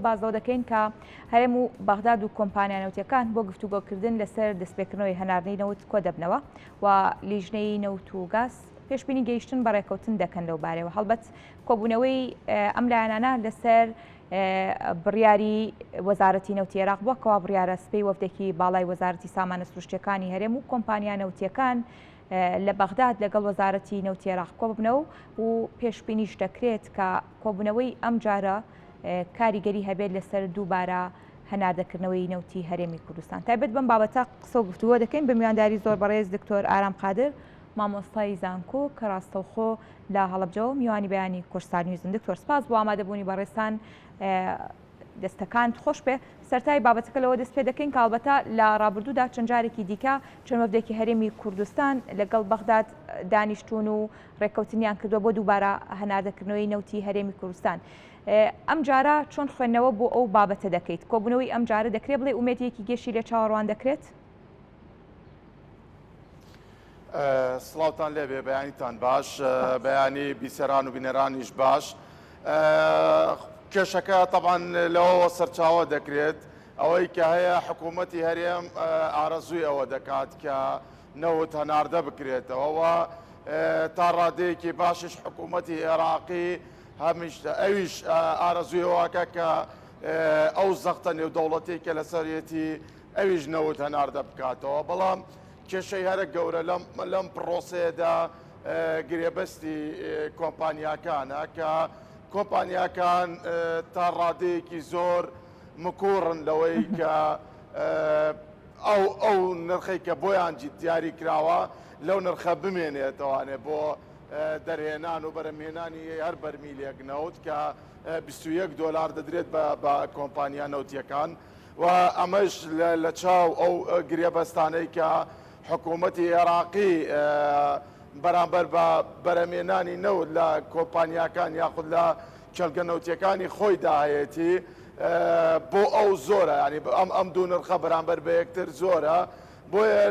باس لەوە دەکەین کە هەرێم و بەغداد و کۆمپانیا نەوتیەکان بۆ گفتوگۆکردن لەسەر دەستپێکردنەوەی هەناردنی نەوت کۆدەبنەوە و لیژنەی نەوت و گاز پێشبینی گەیشتن بە ڕێکەوتن دەکەن لەو بارەوە. هەڵبەت کۆبوونەوەی ئەم لایەنانە لەسەر بڕیاری وەزارەتی نەوتی عێراق بووە کەوا بڕیارە سپەی وەفدێکی باڵای وەزارەتی سامانە سروشتیەکانی هەرێم و کۆمپانیا نەوتیەکان لە بەغداد لەگەڵ وەزارەتی نەوتی عێراق کۆببنەوە و پێشبینیش دەکرێت کە کۆبوونەوەی ئەمجارە کاریگەری هەبێت لەسەر دووبارە هەناردەکردنەوەی نەوتی هەرێمی کوردستان. تایبەت بەم بابەتە قسە و گفتوگۆ دەکەین بە میوانداری زۆر بەڕێز دکتۆر ئارام قادر مامۆستای زانکۆ کە ڕاستەوخۆ لە هەڵەبجەوە میوانی بەیانی کوردستان نیوزن. دکتۆر سپاس بۆ ئامادەبوونی بەڕێزتان دەستەکانت خۆش بێ. سەرتای بابەتەکە لەوە دەست پێ دەکەین کە ئەڵبەتە لە ڕابردوودا چەند جارێکی دیکە چەند وەفدێکی هەرێمی کوردستان لەگەڵ بەغداد دانیشتوون و ڕێککەوتنیان کردووە بۆ دووبارە هەناردەکردنەوەی نەوتی هەرێمی کوردستان. ئەم جارە چۆن خوێندنەوە بۆ ئەو بابەتە دەکەیت؟ کۆبوونەوەی ئەم جارە دەکرێت بڵێ ئومێدێکی گەشی لێ چاوەڕوان دەکرێت؟ سڵاوتان لێبێ بەیانیتان باش بەیانی بیسەران و بینەرانیش باش کێشەکە تەبان لەوەوە سەرچاوە دەکرێت ئەوەی کە هەیە حکوومەتی هەرێم ئارەزووی ئەوە دەکات کە نەوت هەناردە بکرێتەوە و تا ڕادەیەکی باشیش حکوومەتی عێراقی هەمیش ئەویش ئارەزووی ئەوەکە کە ئەو زەختە نێودەوڵەتی کە لەسەرێتی ئەویش نەوت هەناردە بکاتەوە بەڵام کێشەی هەرە گەورە لەم پرۆسەیەدا گرێبەستی کۆمپانیاکانە کە کۆمپانیاکان تا ڕادەیەکی زۆر مکوڕن لەوەی کە ئەو ئەو نرخەی کە بۆیان دیاری کراوە لەو نرخە بمێنێتەوانێ بۆ دەرهێنان و بەرەمهێنانی هەر بەرمیلێک نەوت کە 21 دۆلار دەدرێت بە کۆمپانیا نەوتیەکان و ئەمەش لە چاو ئەو گرێبەستانەی کە حکوومەتی عێراقی بەرامبەر بە بەرەمێنانی نەوت لە کۆمپانیاکان یاخود لە کێڵگە نەوتیەکانی خۆیدا هەیەتی بۆ ئەو زۆرە ینی ئەم ئەم دوو نرخە بەرامبەر بە یەکتر زۆرە بۆیە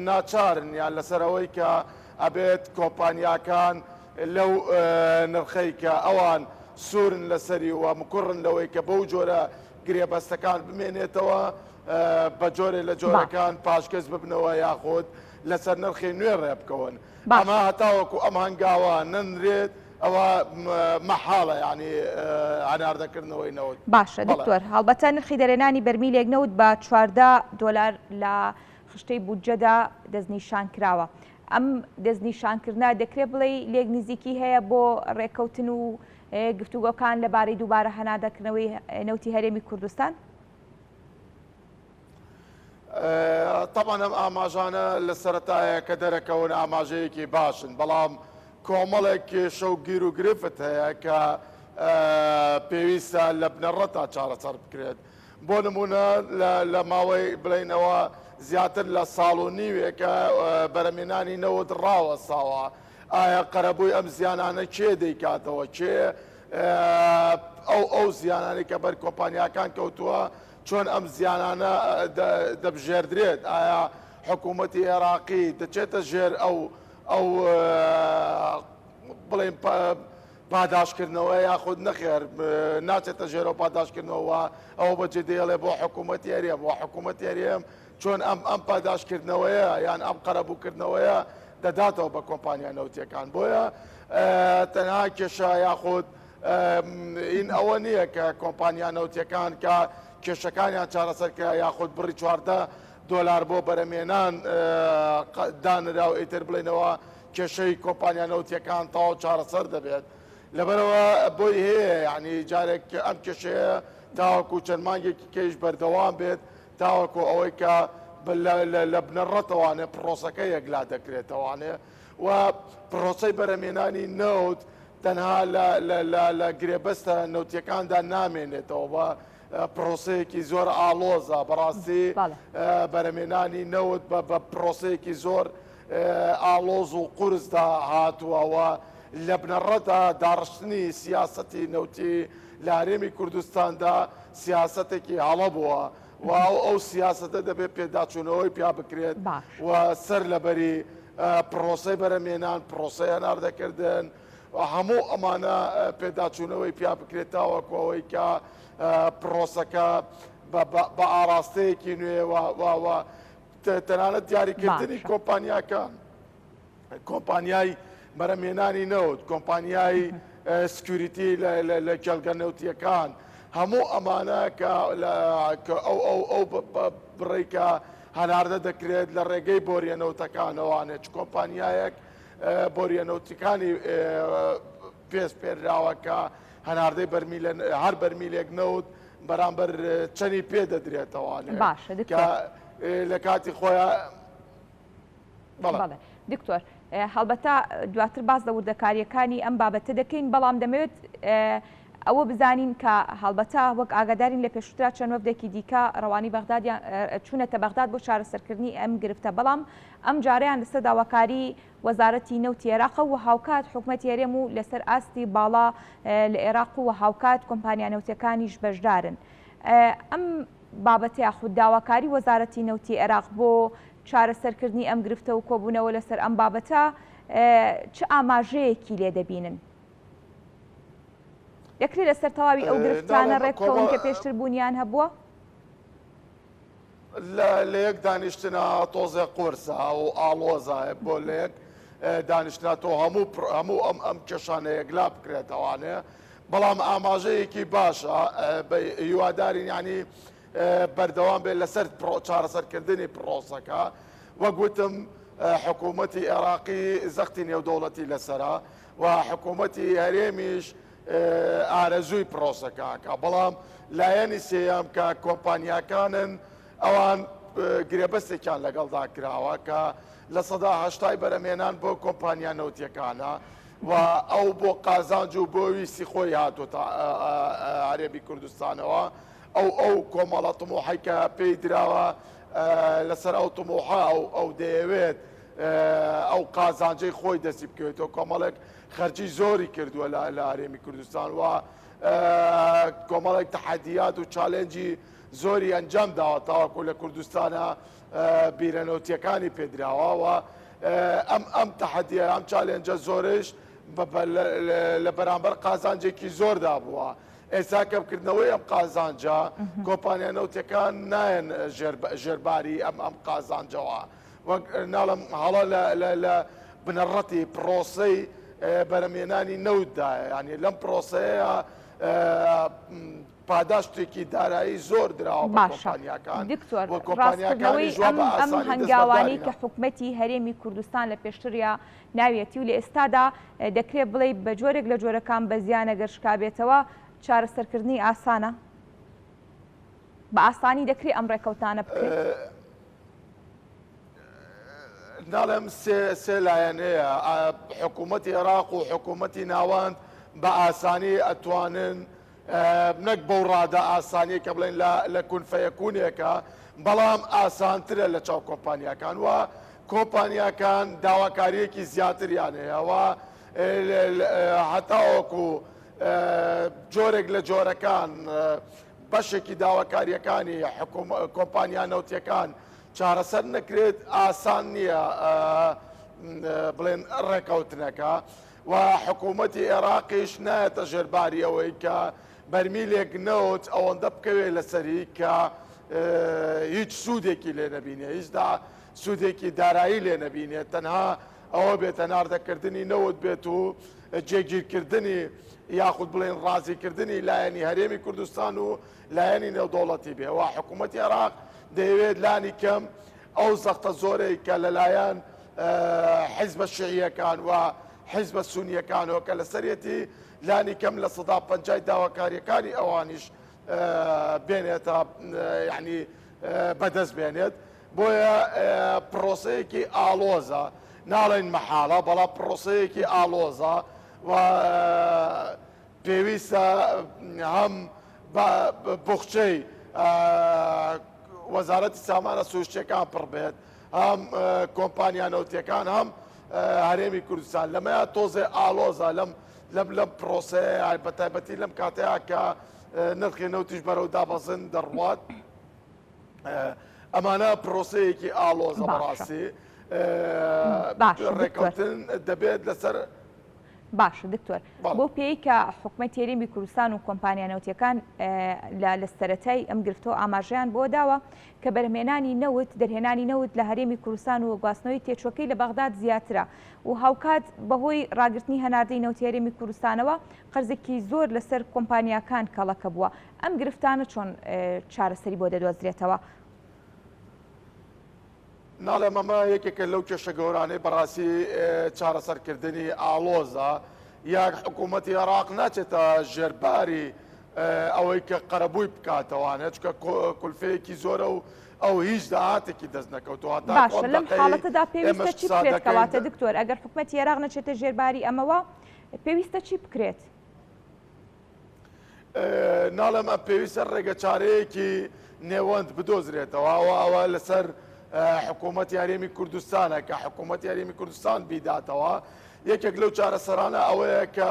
ناچارن یان لەسەر ئەوەی کە ئەبێت کۆمپانیاکان لەو نرخەی کە ئەوان سوورن لەسەری و مکوڕن لەوەی کە بەو جۆرە گرێبەستەکان بمێنێتەوە بە جۆرێ لە جۆرەکان پاشگەز ببنەوە یاخود لەسەر نرخی نوێ ڕێبکەون ئەمە هەتاوەکو ئەم هەنگاوە نەنرێت ئەوە مەحاڵە یانی هەناردەکردنەوەی نەوت. باشە دکتۆر هەڵبەتە نرخی دەرێنانی بەرمیلێک نەوت بە 14 دۆلار لە خشتەی بودجەدا دەستنیشان کراوە ئەم دەستنیشانکردە دەکرێت بڵێی لێک نزیکی هەیە بۆ ڕێککەوتن و گفتوگۆکان لەبارەی دووبارە هەناردەکردنەوەی نەوتی هەرێمی کوردستان؟ تەبعەن ئەم ئاماژانە لە سەرەتایە کە دەرەکەون ئاماژەیەکی باشن، بەڵام کۆمەڵێک کێشە و گیروگرفت هەیە کە پێویستە لە بنەڕەتا چارەسەر بکرێت. بۆ نمونە لە ماوەی بڵێینەوە زیاتر لە ساڵ و نیوێکە بەرەمێنانی نەوت ڕاوەستاوە. ئایا قەرەبووی ئەم زیانانە کێ دەیکاتەوە؟ کێ ئەو ئەو زیانانەی کە بەر کۆمپانیاکان کەوتووە چۆن ئەم زیانانە دەبژێردرێت؟ ئایا حکوومەتی عێراقی دەچێتە ژێر ئەو ئەو بڵێن پاداشکردنەوە یاخود نەخێر ناچێتە ژێرەوە پاداشکردنەوە ئەوە بەجێ دێڵێ بۆ حکوومەتی هەرێم و حکوومەتی هەرێم چۆن ئەم ئەم پاداشکردنەوەیە یان ئەم قەرەبووکردنەوەیە دەداتەوە بە کۆمپانیا نەوتیەکان بۆیە تەنها کێشە یاخود ئین ئەوە نییە کە کۆمپانیا نەوتیەکان کە کێشەکانیان چارەسەر کرا یاخود بڕی 14 دۆلار بۆ بەرەمێنان دانرا و ئیتر بڵێنەوە کێشەی کۆمپانیا نەوتیەکان تەواو چارەسەر دەبێت لەبەرەوە بۆی هەیە یعنی جارێک ئەم کێشەیە تاوەکو چەند مانگێکی کەیش بەردەوام بێت تاوەکو ئەوەی کە لە بنەڕەتەوانێ پرۆسەکە یەکلا دەکرێتەوانێ و پرۆسەی بەرەمێنانی نەوت تەنها لە گرێبەستە نەوتیەکاندا نامێنێتەوە بە پرۆسەیەکی زۆر ئاڵۆزە بەڕاستی بەرەمێنانی نەوت بە پرۆسەیەکی زۆر ئاڵۆز و قورسدا هاتووە و لە بنەڕەتدا داڕشتنی سیاسەتی نەوتی لە هەرێمی کوردستاندا سیاسەتێکی هەڵە بووە و ئەو سیاسەتە دەبێت پێداچوونەوەی پیا بکرێت و سەر لەبەری پرۆسەی بەرەمێنان، پرۆسەی هەناردەکردن و هەموو ئەمانە پێداچوونەوەی پیا بکرێت تاوەکو ئەوەی کە پرۆسەکە بە ئاراستەیەکی نوێ و تەنانەت دیاریکردنی کۆمپانیاکان کۆمپانیای بەرهەمهێنانی نەوت، کۆمپانیای security لە کێڵگە نەوتییەکان، هەموو ئەمانە کە ئەو ئەو ئەو بڕەی کە هەناردە دەکرێت لە ڕێگەی بۆریە نەوتەکانەوانێت چ کۆمپانیایەک بۆریە نەوتەکانی پێسپێراوە کە هەناردەی بەرمیلە هەر بەرمیلێک نەوت بەرامبەر چەنی پێ دەدرێتەوانێ باشە دکتۆر لە کاتی خۆیان بەڵێ دکتۆر هەڵبەتە دواتر باس لە وردەکاریەکانی ئەم بابەتە دەکەین بەڵام دەمەوێت ئەوە بزانین کە هەڵبەتە وەک ئاگادارین لە پێشوترا چەند وەفدێکی دیکە ڕەوانی بەغدادیان چوونەتە بەغداد بۆ چارەسەرکردنی ئەم گرفتە بەڵام ئەم جارەیان لەسەر داواکاری وەزارەتی نەوتی عێراقە و هاوکات حکومەتی هەرێم و لەسەر ئاستی باڵا لە عێراق و هاوکات کۆمپانیا نەوتەکانیش بەشدارن ئەم بابەتە یاخود داواکاری وەزارەتی نەوتی عێراق بۆ چارەسەرکردنی ئەم گرفتە و کۆبوونەوە لەسەر ئەم بابەتە چ ئاماژەیەکی لێ دەبینن؟ دەکرێت لەسەر تەواوی ئەو گرفتانە ڕێککەون کە پێشتر بوونیان هەبووە؟ لە یەک دانیشتنا تۆزێ قورسە و ئاڵۆزە بۆ لە یەک دانیشتنا تۆ هەموو هەموو ئەم ئەم کێشانە یەکلا بکرێتەوانێ بەڵام ئاماژەیەکی باشە بە هیوادارین یانی بەردەوام بێت لەسەر چارەسەرکردنی پرۆسەکە وەک وتم حکوومەتی عێراقی زەختی نێودەوڵەتی لەسرە و حکوومەتی هەرێمیش ئارەزووی پرۆسەکەکە بەڵام لایەنی سێیەم کە کۆمپانیاکانن ئەوان گرێبەستێکیان لەگەڵدا کراوە کە 80% بەرەمێنان بۆ کۆمپانیا نەوتیەکانە و ئەو بۆ قازانج و بۆ ویستی خۆی هاتۆتە هەرێمی کوردستانەوە ئەو ئەو کۆمەڵە تموحەی کە پێی دراوە لەسەر ئەو تموحە ئەو ئەو دەیەوێت ئەو قازانجەی خۆی دەستی بکەوێتەوە کۆمەڵێک خەرجی زۆری کردووە لە لە هەرێمی کوردستان و کۆمەڵێک تەحەدیات و challenge ی زۆری ئەنجام داوە تاوەکو لە کوردستانە بیرە نەوتیەکانی پێدراوە و ئەم ئەم تەحەدیە ئەم challenge ە زۆرش لە بەرامبەر قازانجێکی زۆردا بووە ئێستا کەمکردنەوەی ئەم قازانجە کۆمپانیا نەوتەکان نایەن ژێرباری ئەم ئەم قازانجەوە وەک ناڵم هەڵە لە بنەڕەتی پرۆسەی بەرەمێنانی نەوتدایە یعنی لەم پرۆسەیە پاداشتێکی دارایی زۆر دراوە بە باشە کۆمپانیاکان دکتۆر و کۆمپانیاکانیش ڕاستکردنەوەی وا ئەم بە ئەم ئاسانی هەنگاوانەی دەستبەرداری کە نا. حکومەتی هەرێمی کوردستان لە پێشتریا ناویەتی و لە ئێستادا دەکرێت بڵێی بە جۆرێک لە جۆرەکان بە زیان ئەگەر شکابێتەوە چارەسەرکردنی ئاسانە؟ بە ئاسانی دەکرێ ئەم ڕێکەوتانە بکرێت؟ ناڵێم سێ سێ لایەن هەیە حکوومەتی عێراق و حکوومەتی ناوەند بە ئاسانی ئەتوانن نەک بەو ڕادە ئاسانیە کە بڵێن لە کون فەیەکونێکە بەڵام ئاسانترە لە چاو کۆمپانیاکان و کۆمپانیاکان داواکاریەکی زیاتریان هەیە و هەتاوەکو جۆرێک لە جۆرەکان بەشێکی داواکاریەکانی کۆمپانیا نەوتیەکان چارەسەر نەکرێت ئاسان نییە بڵێن ڕێکەوتنەکە و حکوومەتی عێراقیش نایەتە ژێر باری ئەوەی کە بەرمیلێک نەوت ئەوەندە بکەوێت لەسەری کە هیچ سوودێکی لێ نەبینێ هیچدا سوودێکی دارایی لێ نەبینێت تەنها ئەوە بێت هەناردەکردنی نەوت بێت و جێگیرکردنی یاخود بڵێن ڕازیکردنی لایەنی هەرێمی کوردستان و لایەنی نێودەوڵەتی بێ و حکوومەتی عێراق دەیەوێت لانی کەم ئەو زەختە زۆرەی کە لەلایەن حیزبە شیعییەکان و حیزبە سونییەکانەوە کە لەسەرێتی لانی کەم 50% داواکارییەکانی ئەوانیش بێنێتە یعنی بەدەست بێنێت بۆیە پرۆسەیەکی ئاڵۆزە ناڵێن مەحاڵە بەڵام پرۆسەیەکی ئاڵۆزە و پێویستە هەم بوخچەی وەزارەتی سامانە سروشتیەکان پڕ بێت هەم کۆمپانیا نەوتیەکان هەم هەرێمی کوردستان لەمەیا تۆزێ ئاڵۆزە لەم لەم لەم پرۆسەیە بە تایبەتی لەم کاتەیە کە نرخی نەوتیش بەرەو دابەزن دەڕوات ئەمانە پرۆسەیەکی ئاڵۆزە بەڕاستی ڕێککەوتن دەبێت لەسەر. باشە دکتۆر بەو پێیەی کە حکومەتی هەرێمی کوردستان و کۆمپانیا نەوتیەکان لە سەرەتای ئەم گرفتەوە ئاماژەیان بۆ داوە کە بەرهەمهێنانی نەوت، دەرهێنانی نەوت لە هەرێمی کوردستان و گواستنەوەی تێچووەکەی لە بەغداد زیاترە و هاوکات بەهۆی ڕاگرتنی هەناردەی نەوتی هەرێمی کوردستانەوە قەرزێکی زۆر لەسەر کۆمپانیاکان کەڵەکە بووە، ئەم گرفتانە چۆن چارەسەری بۆ دەدۆزرێتەوە؟ ناڵێم ئەمە یەکێکە لەو کێشە گەورانەی بەڕاستی چارەسەرکردنی ئاڵۆزە، یاک حکوومەتی عێراق ناچێتە ژێرباری ئەوەی کە قەرەبووی بکاتەوانێ چکە کولفەیەکی زۆرە و ئەو هیچ داهاتێکی دەست نەکەوتەوە باشە لەم حاڵەتەدا پێویستە چی بکرێت کەواتە دکتۆر ئەگەر حکومەتی عێراق نەچێتە ژێرباری ئەمەوە پێویستە چی بکرێت؟ ناڵێم ئە پێویستە ڕێگە چارەیەکی نێوەند بدۆزرێتەوە ئەوە ئەوە لەسەر حکوومەت یاریمی کوردستانە کە حکوومەت یاریمی کوردستان بیداتەوە یەکێک لەو چارەسەرانە ئەوەیە کە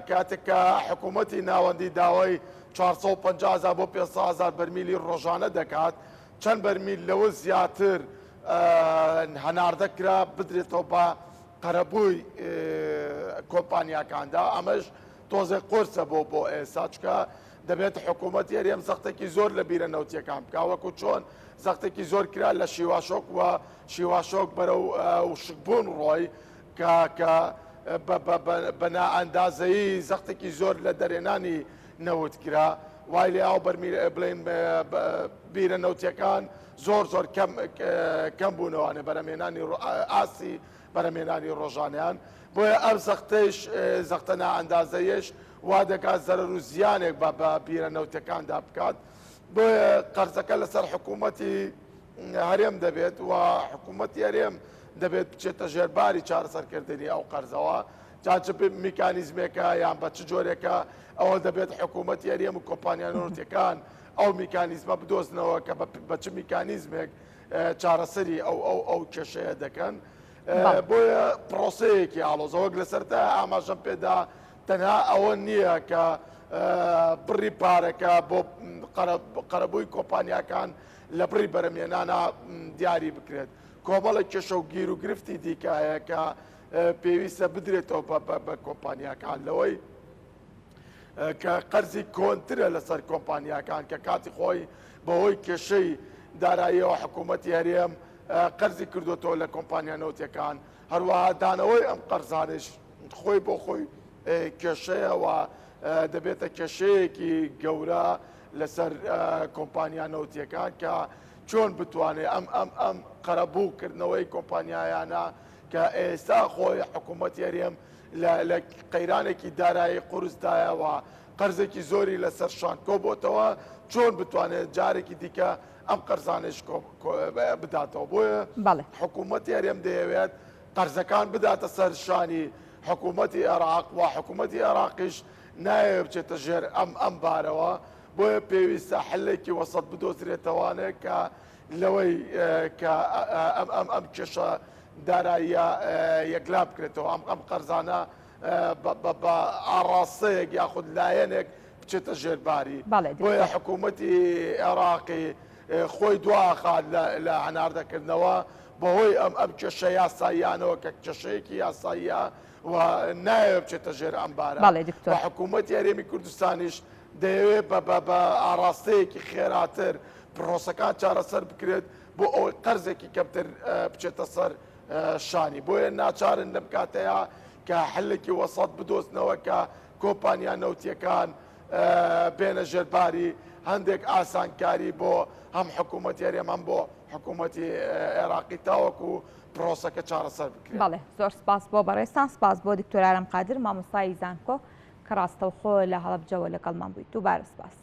کاتێک کە حکوومەتی ناوەندی داوای 450 هزار بۆ 500 هزار بەرمیلی ڕۆژانە دەکات چەند بەرمیل لەوە زیاتر هەناردە کرا بدرێتەوە بە قەرەبووی کۆمپانیاکاندا ئەمەش تۆزێک قورسە بۆ بۆ ئێستا چکە دەبێت حکوومەت یاریەم زەختێکی زۆر لە بیرە نەوتیەکان بکە وەکو چۆن زەختێکی زۆر کرا لە شیواشۆک و شیواشۆک بەرەو وشکبوون ڕۆی کە کە بە نائەندازەیی زەختێکی زۆر لە دەرێنانی نەوت کرا وای لێ ئەو بەرمیل بڵێن بیرە نەوتیەکان زۆر زۆر کەم کەم بوونەوانێ بەرەمێنانی ئاستی بەرەمێنانی ڕۆژانیان بۆیە ئەم زەختەیش زەختە نائەندازەیەش وا دەکات زەرەر و زیانێک بە بە بیرە نەوتەکاندا بکات بۆیە قەرزەکە لەسەر حکوومەتی هەرێم دەبێت و حکوومەتی هەرێم دەبێت بچێتە ژێرباری چارەسەرکردنی ئەو قەرزەوە جا چ میکانیزمێکە یان بە چ جۆرێکە ئەوە دەبێت حکوومەتی هەرێم و کۆمپانیا نەوتیەکان ئەو میکانیزمە بدۆزنەوە کە بە چ میکانیزمێک چارەسەری ئەو ئەو ئەو کێشەیە دەکەن بۆیە پرۆسەیەکی ئاڵۆزە وەک لەسەرتا ئاماژەم پێدا تەنها ئەوە نییە کە بڕی پارەکە بۆ قەرەبووی کۆمپانیاکان لە بڕی بەرەمێنانە دیاری بکرێت کۆمەڵە کێشە و گیر و گرفتی دیکە هەیە کە پێویستە بدرێتەوە بە کۆمپانیاکان لەوەی کە قەرزی کۆنترە لەسەر کۆمپانیاکان کە کاتی خۆی بەهۆی کێشەی داراییەوە حکوومەتی هەرێم قەرزی کردوێتەوە لە کۆمپانیا نەوتەکان هەروەها دانەوەی ئەم قەرزانش خۆی بۆ خۆی کێشەیەوە دەبێتە کێشەیەکی گەورە لەسەر کۆمپانیا نەوتیەکان کە چۆن بتوانێت ئەم ئەم ئەم قەرەبوو کردنەوەی کۆمپانیایانە کە ئێستا خۆی حکوومەت هەرێم لە قەیرانێکی دارایی قورسدایە و قەرزێکی زۆری لەسەر شان کۆبۆتەوە چۆن بتوانێت جارێکی دیکە ئەم قەرزانەیش بداتەوە بۆیە حکوومەتی هەرێم دەیەوێت قەرزەکان بداتە سەر شانی حکوومەتی عێراق و حکوومەتی عێراقیش نایەوێت بچێتە ژێر ئەم ئەم بارەوە بۆیە پێویستە حلێکی وەسەت بدۆزرێتەوانێ کە لەوەی کە ئەم ئەم ئەم کێشە داراییە یەکلا بکرێتەوە ئەم ئەم قەرزانە بە ئاڕاستەیەک یاخود لایەنێک بچێتە ژێرباری بۆیە حکوومەتی عێراقی خۆی دواخات لە هەناردەکردنەوە بەهۆی ئەم ئەم کێشە یاساییانەوە کە کێشەیەکی یاساییە و نایەوێت بچێتە ژێر ئەم بارە و حکوومەتی هەرێمی کوردستانیش دەیەوێت بە ئاڕاستەیەکی خێراتر پرۆسەکان چارەسەر بکرێت بۆ ئەوەی قەرزێکی کەمتر بچێتە سەر شانی بۆیە ناچارن لەم کاتەیە کە حلێکی وەسەت بدۆزنەوە کە کۆمپانیا نەوتیەکان بێنە ژێرباری هەندێک ئاسانکاری بۆ هەم حکوومەتی هەرێم هەم بۆ حکوومەتی عێراقی تاوەکو پرۆسەکە چارەسەر بکرێت. بەڵێ زۆر سپاس بۆ بەڕێزتان سپاس بۆ دکتۆر ئارام قادر مامۆستای زانکۆ کە ڕاستەوخۆ لە هەڵەبجەوە لەگەڵمان بوویت دووبارە سپاس.